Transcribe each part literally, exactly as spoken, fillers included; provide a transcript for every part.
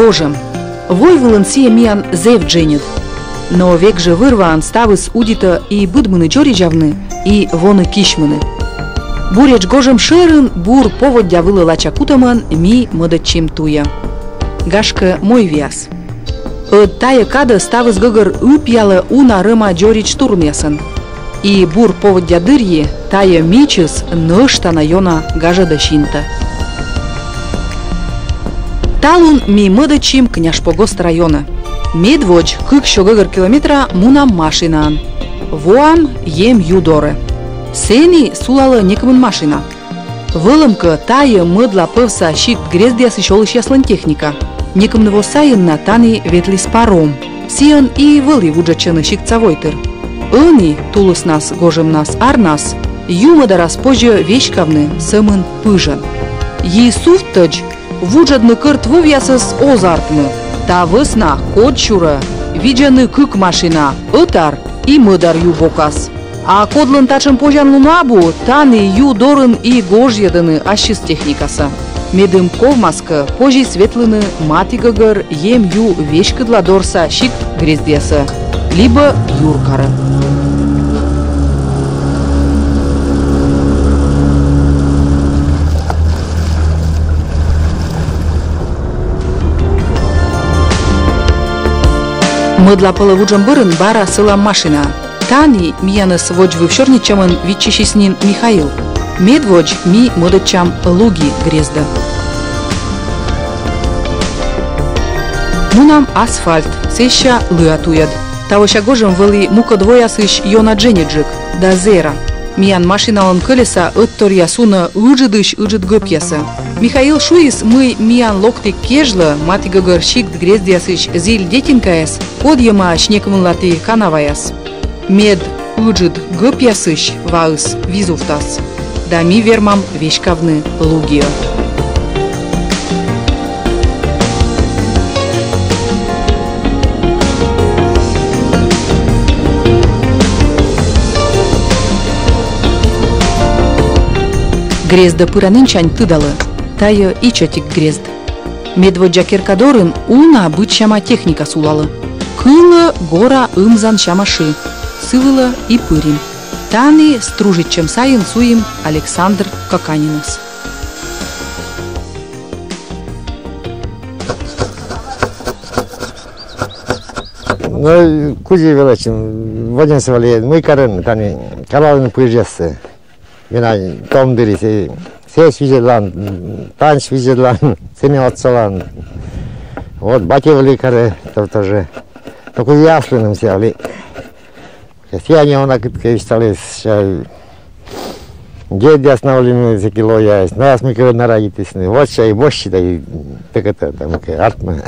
Гожӧм. Войвылын сійӧ миян зэв дженьыд. Но век жӧ вӧр-ваӧн ставыс удитӧ и быдмыны дзоридзавны, и воны кисьмыны. Буретш гожӧм шӧрын бур поводдя вылӧ лача кутӧмӧн ми мӧдӧдчим туйӧ. Гашкӧ, мойвиас. Ӧд тайӧ кадӧ ставыс гӧгӧр ыпъялӧ уна рӧма дзоридз турунъясӧн. И бур поводдя дырйи тайӧ мичыс нӧшта на ёна гажӧдӧ синтӧ. Талун ми мӧдӧдчим Княжпогост районӧ. Медводз кыксё гӧгӧр километра мунам машинаӧн. Воам Ем ю дорӧ. Сэні сулалӧ некымын машина. Вӧлӧмкӧ, тайӧ мӧдлапӧвса сикт-грездъясысь олысьяслӧн техника. Некымын во сайын на тані ветліс паром. Сійӧн и вӧлі вуджӧдчӧны сиктса войтыр. Ӧні, тулыснас, гожӧмнас, арнас, ю мӧдарас позьӧ веськавны сӧмын пыжӧн. И сувттӧдз вуджӧдны кӧрт вӧвъясӧс оз артмы. Та вӧсна кодсюрӧ видзӧны кык машина, ӧтар и мӧдар ю бокас. А кодлӧн татшӧм позянлун абу, тані ю дорын и гожйӧдӧны ассьыс техникасӧ. Медым ковмас кӧ, позис ветлыны матігӧгӧр Ем ю веськыдла дорса сикт-грездъясӧ либӧ юркарӧ. Мӧдлапӧлӧ вуджӧм бӧрын бара сӧлам машина. Тані миянӧс водзвыв сёрнитчӧмӧн виччысис нин Михаил. Медводз ми мӧдӧдчам Луги грездӧ. Мунам асфальт, сэсся лыа туйӧд. Тавося гожӧм вӧлі мукӧд воясысь ёна дженьыдджык да зэра. Миян машиналӧн кӧлеса ӧтторъя сунӧ ыджыдысь ыджыд гӧпъясӧ. Михаил шуис, мый миян локтіг кежлӧ матігӧгӧр сикт-грездъясысь зіль детинкаяс кодйӧмаӧсь некымынлаті канаваяс. Мед ыджыд гӧпъясысь ваыс визувтас. Да ми вермам веськавны Лугиӧ. Грездӧ пыранінсянь тыдалӧ, тайӧ ичӧтик грезд. Медводдза керка дорын уна быдсяма техника сулалӧ. Кылӧ гора ымзан сяма шы. Сы вылӧ и пырим. Тані стружитчӧм сайын суим Александр Коканинӧс. Ну, кузь велӧдчим, водзӧ вӧлі, мый карӧны, тані каралӧны пыжъяссӧ. Миян том дырйи сэсся видзӧдлам, танӧсь видзӧдлам, сэні отсалам. Вот батьӧ вӧлі карӧ, то тоже. Только яслыным сія вӧлі. Сія неуна кыткӧ висьталіс, дедъяс на вӧліны сэки лояяс, нояс мыйкӧ народитісны. Вот сія и босьтчи да и тӧкӧтӧ да мыйкӧ артмӧ.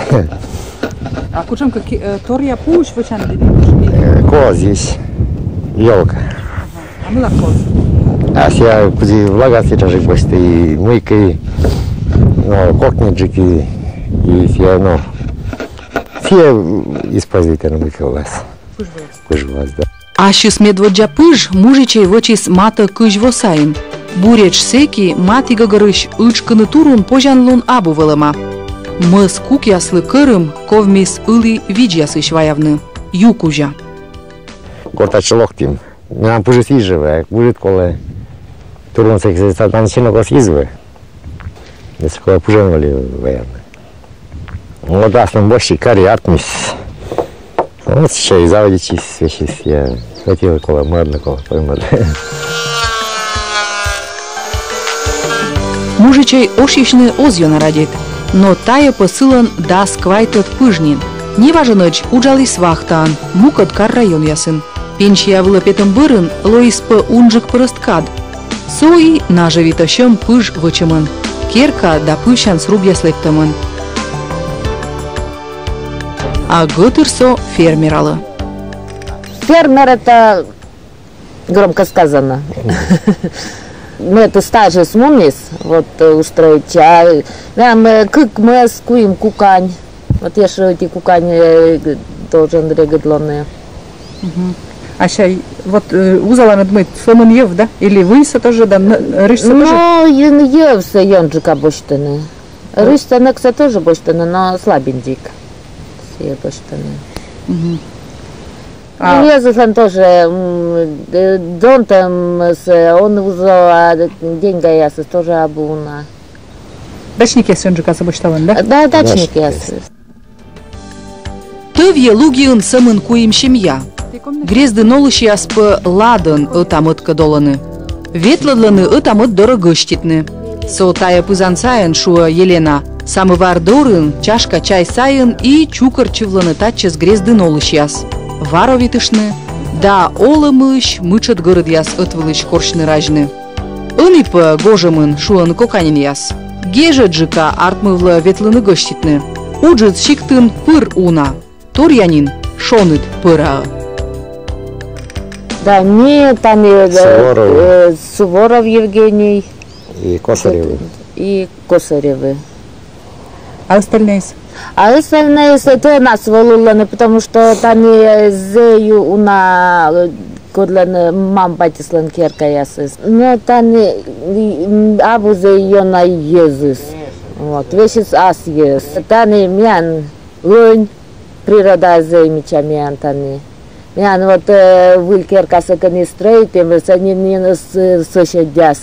А кутшӧмкӧ ки-, э, торъя пуысь вӧчан дінӧ? Э, козйысь. Ёлка. А мыйла коз? А сія кыдзи влагас сідзжык босьтӧ и мыйкӧ, но, кокниджык и, и сія, но, сія используйтӧны мыйкӧ вылас. Пыж вылас. Пыж вылас, да. Ассьыс медводдза пыж мужичӧй вӧчис матӧ кызь во сайын. Буретш сэки матігӧгӧрысь ытшкыны турун позянлун абу вӧлӧма. Мӧс кукъяслы кӧрым ковмис ылі видзьясысь ваявны, ю кузя. Кор татчӧ локтім, менам пыжыс изжӧ вӧв, пыжыс колӧ. Турун сэки сэтшӧм синокос из вӧв. Если кулӧ пыжӧн вӧлі ваявны. Вот аслым босьтчи, кари, артмис. Вот сія и заводитчис, весис, я хотел колӧ мӧдлы, колӧ пӧ мӧдлы. Мужичӧй ошйысьны оз ёна радейт, но тайӧ пӧ сылӧн дас квайтӧд пыж нин. Неважӧнӧдз уджаліс вахтаӧн мукӧд кар-районъясын. Пенсия вылӧ петӧм бӧрын лоис пӧ унджык пӧрӧст кад. Со и нажӧвитӧ сьӧм пыж вӧчӧмӧн, керка да пывсян срубъяс лэптӧмӧн. А гӧтыр со фермералы. Фермер — это громко сказано. Мы это стажыс муніс, вот, э, устроить, а, да, ми кык мӧс куим кукань. Вот ещӧ эти кукань, э, должен регыд лоны. Мгм. А сія, вот, э, узаланныд мый, сӧмын йӧв, да? Или выйсӧ тоже, да, н-, рыжсӧ тоже? Но, й-, йӧвсӧ ёнджыка босьтӧны. Рысьтӧнӧксӧ тоже босьтӧны, но слабенькӧ. Сійӧ босьтӧны. Мгм. А йӧзыслӧн тоже, м, д-, донтӧмыс, э, он вузы, а деньгаясыс тоже абу уна. Дачникъяс ёнджыкасӧ босьталӧны, да? Да, дачникъяс. Дачникъяс. Тӧвйӧ Лугиын сӧмын куим семья. Грездын олысьяс пӧ ладӧн ӧта-мӧдкӧд олӧны. Ветлӧдлӧны ӧта-мӧд дорӧ гӧститны. Со тайӧ пызан сайын, шуӧ Елена. Самӧвар дорын, чашка чай сайын и чукӧртчывлӧны татчӧс грездын олысьяс. Варовитыштны да олӧмысь мытшӧд гӧрӧдъяс ӧтвылысь корсьны-разьны. Ӧні пӧ гожӧмын, шуӧны коканьӧнъяс, гежӧдджыка артмывлӧ ветлыны гӧститны. Уджыс сиктын пыр уна. Торъя нин шоныд пӧраӧ. Да, ме тані, э, Суворов. Э, Суворов Евгений. И Косаревы. И Косаревы. А остальные? А остальные с-, то нас волылӧны, потому что тані, э, зэй уна, э, кодлӧн, э, мам-батьыслӧн керкаясыс. Но тані, м, абу зэй ёна йӧзыс. Вот, весьыс ас йӧз. Тані миян лӧнь, природа зэй мича миян тані. Миян вот, э, выль керкасӧ кӧні строитім, сэні нин с-, соседяс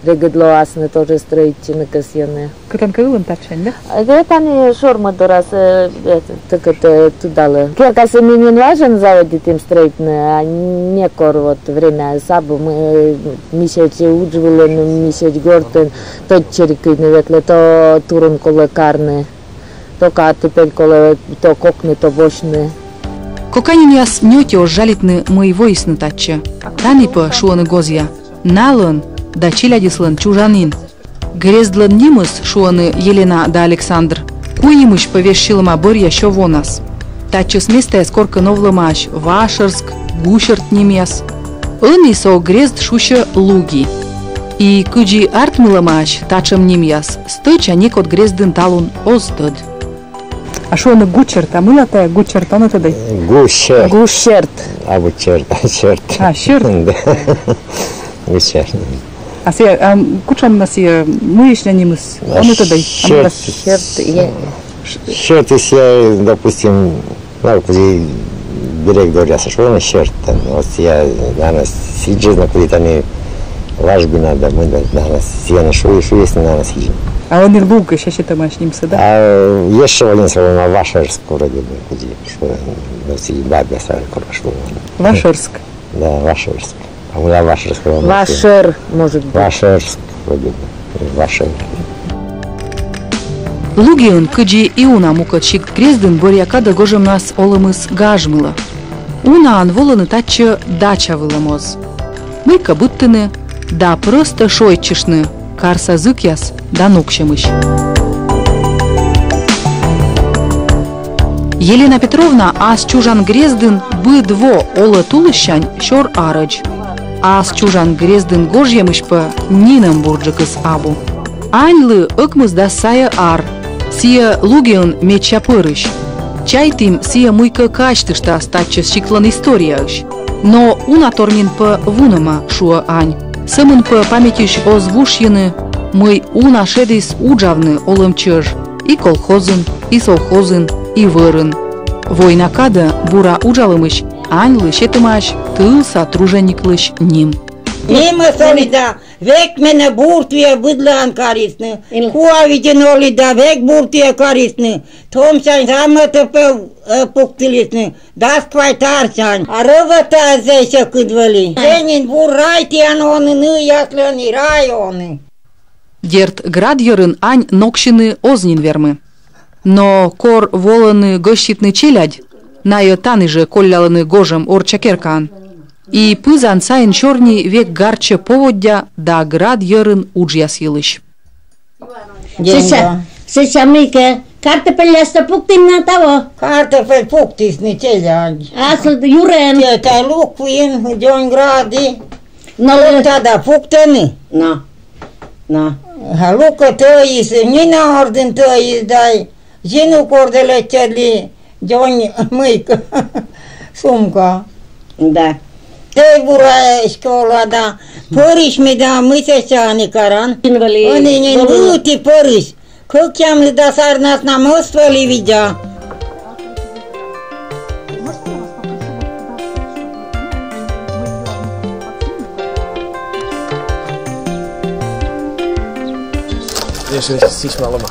регыд лоасны, тоже строитчыны кӧсйӧны. Кытӧн кӧ ылын татчӧ, да? Э, тані шормы дорас, э, э, тыкӧд, э, тыдалӧ. Керкасӧ ми нин важӧн заводитім строитны, а некор вот время сабу, э, миссьӧдз удж вылын, миссьӧдз гортын, то чери кыйны ветлӧ, то турун колӧ карны. То кадтӧ пель колӧ то кокны, то босьтны. Коканьӧнъяс нёти оз жалитны, мый воисны татчӧ. Тані пӧ, шуӧны гозъя, налӧн да челядьыслӧн чужан ин. Грездлӧн нимыс, шуӧны Елена да Александр, куимысь пӧ вежсьылӧма бӧръя сё вонас. Татчӧс местаяс коркӧ новлӧмаӧсь Вашӧрск, Гусьӧрт нимъяс. Ӧні со грезд шусьӧ Луги. И кыдзи артмылӧмаӧсь татшӧм нимъяс, стӧча некод грездын талун оз тӧд. А шуӧны Гучӧрт, а мыйла тайӧ Гучӧрт, он тӧдӧй? Гусьӧрт. Гусьӧрт. Абу чӧрт, а чӧрт. А, чӧрт. Да. Гусьӧрт. А сійӧ, а, м, кутшӧм на сійӧ, мыйысь на нимыс, он тӧдӧй? А мыйла? Чӧрт. Чӧрт, я. Чӧрт, если, допустим, ну, куди берег доръясас, шуӧны чӧрт, там, вот я, наверное, сідз жӧ, но куди тані ложбина да, мый да, наверное, сійӧн шуи, шуи, если, наверное, сідз жӧ. А ӧні Лугӧ сетӧмаӧсь нимсӧ, да? А ещӧ один слово на Вашӧрск вроде бы, куди, шуӧны, но сідз бабъяс коркӧ шуӧны. Вашӧрск. Да, Вашӧрск. А мыйла Вашӧрск? Вашӧр, может быть. Вашӧрск, вроде бы. Вашӧр. Лугиын, кыдзи и уна мукӧд сикт-грездын, бӧръя кадӧ гожӧмнас олӧмыс гажмылӧ. Унаӧн волӧны татчӧ дача вылӧ моз. Мыйкӧ быдтыны да прӧстӧ шойччыштны, карса зыкъяс да ноксьӧмысь. Елена Петровна ас чужан грездын быд во олӧ тулыссянь сёр арӧдз. Ас чужан грездын гожйӧмысь пӧ нинӧм бурджыкыс абу. Аньлы ӧкмысдас сайӧ ар. Сійӧ Лугиын медся пӧрысь. Чайтім, сійӧ мыйкӧ казьтыштас татчӧс сиктлӧн историяысь. Но уна тор нин пӧ вунӧма, шуӧ ань. Сӧмын пӧ паметьысь оз вушйыны, мый уна шедіс уджавны олӧм чӧж и колхозын, и совхозын, и вӧрын. Война кадӧ бура уджалӧмысь аньлы сетӧмаӧсь тылса тружениклысь ним. Нимыс олі да, век менӧ буртуйӧ быдлаын карисны. Куа видзын олі да, век буртуйӧ карисны. Томсянь самӧтӧ пӧ, э, пуктылісны. Дас квайт арсянь. А рӧвӧтаӧ зэй сьӧкыд вӧлі. Зэй нин бур рай тіян он, ныяслӧн и рай он. Дерт, град йӧрын ань ноксьыны оз нин вермы. Но кор волӧны гӧститны челядь, найӧ тані жӧ коллялӧны гожӧм орчча керкаын. И пызан сайын сёрни век гартчӧ поводдя да град йӧрын уджъяс йылысь. Сэсся, сэсся мыйкӧ, картопельястӧ пуктін на таво? Картопель пуктісны челядь. А со юрӧн? Тайӧ Луквиын, дзонь градӧ. Но лӧ- тадз пуктӧны. Но, но. А Лукӧ тӧйис, Нина ордын тӧйис да, Зинук ордӧ лэччӧдлі дзонь мыйкӧ сумка. Да. Тӧй бура эськӧ ола да, пӧрысь ми да, мый сэсся ӧні каран. Ӧні нин быд и пӧрысь. Кӧкъямлы да сарнас на мӧс вӧлі видза. Если сись мало ма.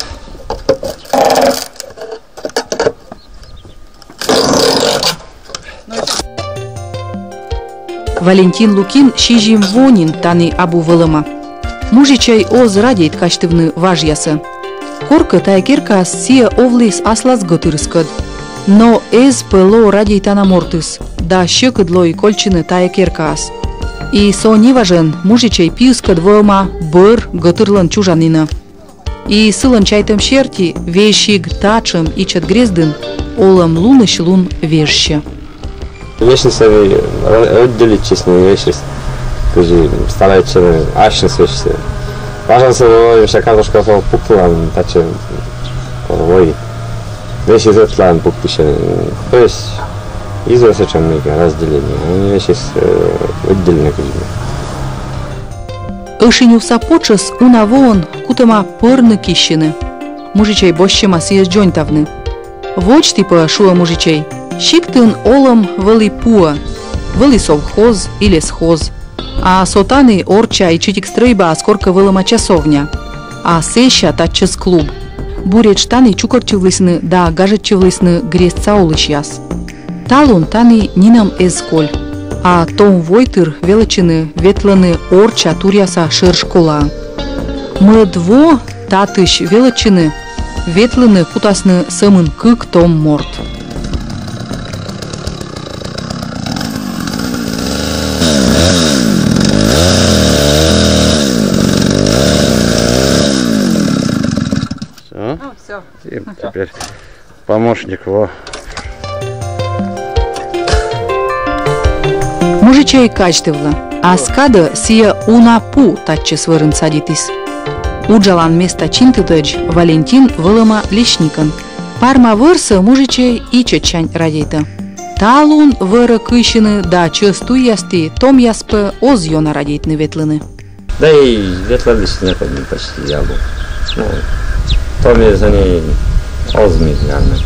Валентин Лукин сизим во нин тані абу вӧлӧма. Мужичӧй оз радейт казьтывны важъясӧ. Коркӧ тайӧ керкаас сійӧ овліс аслас гӧтырыскӧд. Но эз пӧ ло радейтана мортыс, да сьӧкыд лои кольччыны тайӧ керкаас. И со неважӧн мужичӧй пиыскӧд воӧма бӧр гӧтырлӧн чужанінӧ. И сылӧн чайтӧм серти, весиг татшӧм ичӧт грездын олӧм лунысь лун вежсьӧ. Вещи сами ра-, отделить честно, вещи с-, кыдзи старайтчыны асьныс вещи. Важӧн сӧмын вещи картошка со пуктылан, татчӧ, ой, вещи зӧтлан пуктыщӧны. То есть, из сэтшӧм мыйкӧ разделение, а не вещи с-, э, отдельно кыдзи. Ӧшинь увса потшӧс уна воӧн кутӧма пӧрны киссьыны. Мужичӧй босьтӧма сійӧс дзоньтавны. Водзті пӧ, шуӧ мужичӧй, сиктын олӧм вӧлі пуӧ, вӧлі совхоз и лесхоз. А со тані орчча ичӧтик стрӧйбаас коркӧ вӧлӧма часовня. А сэсся татчӧс клуб. Буретш тані чукӧртчывлісны да гажӧдчывлісны грездса олысьяс. Талун тані нинӧм эз коль. А том войтыр велӧдчыны ветлӧны орчча туръяса шӧр школаӧ. Мӧд во татысь велӧдчыны ветлыны кутасны сӧмын кык том морт. Всё? А, всё. И теперь помощник, во. Мужичӧй казьтывлӧ, ас кадӧ сійӧ уна пу татчӧс вӧрын садитіс. Уджалан места чинтытӧдз Валентин вӧлӧма лесникӧн. Парма вӧрсӧ мужичӧй ичӧтсянь радейтӧ. Талун вӧрӧ кыйсьыны да чӧс туйясті томъяс пӧ оз ёна радейтны ветлыны. Да и ветлывлі на кодь почти я был. Ну, то мне за ней оз ми главное.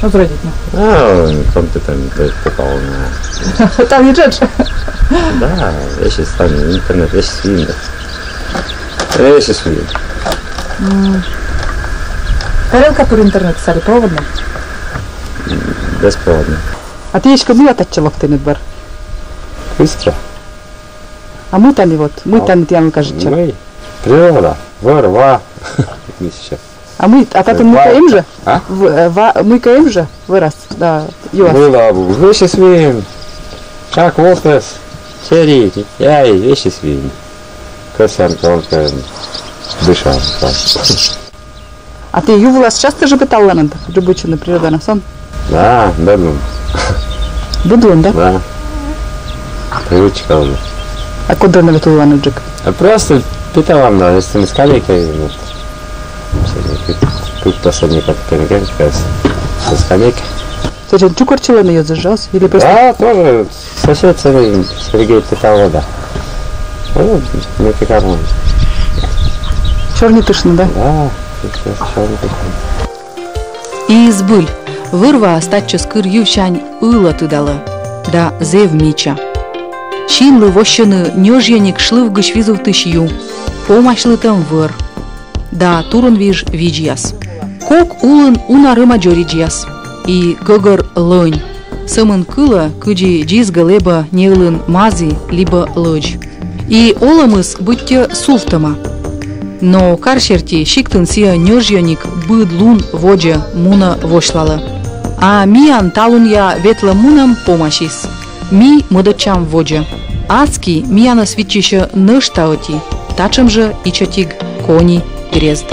Оз радейтны. А, компьютер не попал на. Там и джедж. Да, вещи там интернет, вещи свинда. Вещи свинда. Тарелка пыр интернет стали проводный? Беспроводный. А ті эськӧ мыйла татчӧ локтінныд бӧр? Быстро. А мый тані вот, мый тані тіянлы кажитчӧ? Мый? Природа, вӧр-ва. Мый сейчас. А мый, а татӧн мыйкӧ эм жӧ? А? В-, э, ва-, мыйкӧ эм жӧ вӧрас, да, юас. Было бы, вещи свинда. Как вот эс, сери, яй, вещи свинда. Кӧсъян только дышам там. А ті ю вылас частӧ жӧ петаланныд, дзуб вӧчинныд природана, сэн? Да, быдлун. Быдлун, да? Да. Привычка уже. А кодӧн нӧ ветлывланныд дзик? А просто петалан, да, если не скамейка, вот. Кык последний контингент, как раз, со скамейки. Сэтшӧм чукӧртчылӧны йӧзыс жӧ, или просто? Да, тоже сосед Сергей, Сергей петалӧ да. Ну, мы петалам. Сёрнитыштны, да? Да, сейчас сёрнитыштны. И збыль, вӧр-ваас татчӧс кыр йывсянь ылӧ тыдалӧ да зэв мича. Синлы воссьӧны ньӧжйӧник шлывгысь визувтысь ю, помасьлытӧм вӧр да турунвиж видзьяс. Кок улын уна рӧма дзоридзьяс и гӧгӧр лӧнь. Сӧмын кылӧ, кыдзи дзизгӧ лэбӧ неылын мазі либӧ лӧдз. И олӧмыс быттьӧ сувтӧма. Но кар серти сиктын сійӧ ньӧжйӧник быд лун водзӧ мунӧ восьлалӧ. А миян талунъя ветлӧм-мунӧм помасис. Ми мӧдӧдчам водзӧ. Аски миянӧс виччысьӧ нӧшта ӧти, татшӧм жӧ ичӧтик кони грезд.